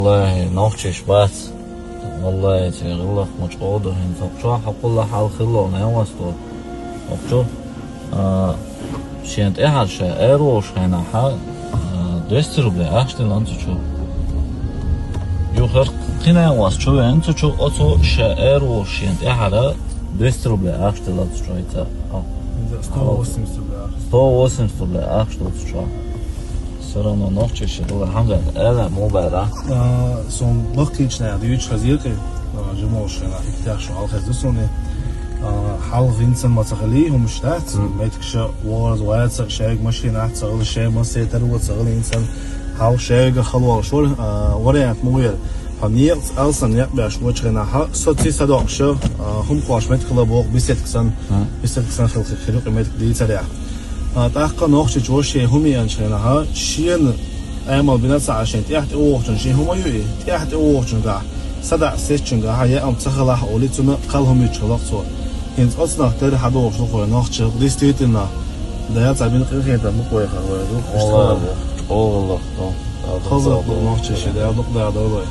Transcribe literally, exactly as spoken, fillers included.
Валлахи, нохчийш бац. Валлахи, цигара гӀиллакх ма чӀогӀа ду хӀинца. Хьокху чохь хьокхул хьал хилла ненвасто. Хьокху чу, а, шен тӀаьхьара ша эр волуш хенахь, а, двести рублей ахча делла цу чу. Юхара кхин ненвас чу веана цу чу, оцо ша эр волуш шен тӀаьхьара двести рублей ахча делла цу чу хӀинца. Сто восемьдесят рублей ахча. Сто восемьдесят рублей ахча делла цу чу. Всё равно нохчийш ду, алхьамдулиллахӀ, ала муха бара. А, суна баккхийчу наха дуьйцуш хезира кхин, а, жимолуш хенахь, иттех шу хьалхеза ду суна. А, хьалха винсан ма ца хилий, хӀумаш дац, меттигаш вогӀур вац, шайга машина ца хилла, шай массетар ву ца хилла, инсан хьалха шайга халвалуш вара, а, вариант ма вара. Хьо некъаца алсам некъ беш вочу хенахь, со ци садоккхуш, а, хӀума кхош меттиг хилла боху беседка санна, беседка санна хила хир ю кхин меттиг дийцарехь. А, тӀаккха нохчийчу ваша шен хӀума еанчу хенахь, шена Ӏамал бина ца Ӏаш, шен тӀаьхьа тӀевогӀучун шен хӀума ю и, тӀаьхьа тӀевогӀучунгахь, садаӀа сецчунгахь, яа хӀума ца хилахь олий, цунна кхал хӀума юьтуш хилла цо. ХӀинца оцунах тера хьадогӀуш ду кхо нохчий, действительно, да, цхьа бина къинхетам бу кхойхьа вай ду, иштта хала бу. ЧӀогӀа гӀиллакх ду. Хаза ду нохчий шен, Дала дукха дала дойла вай.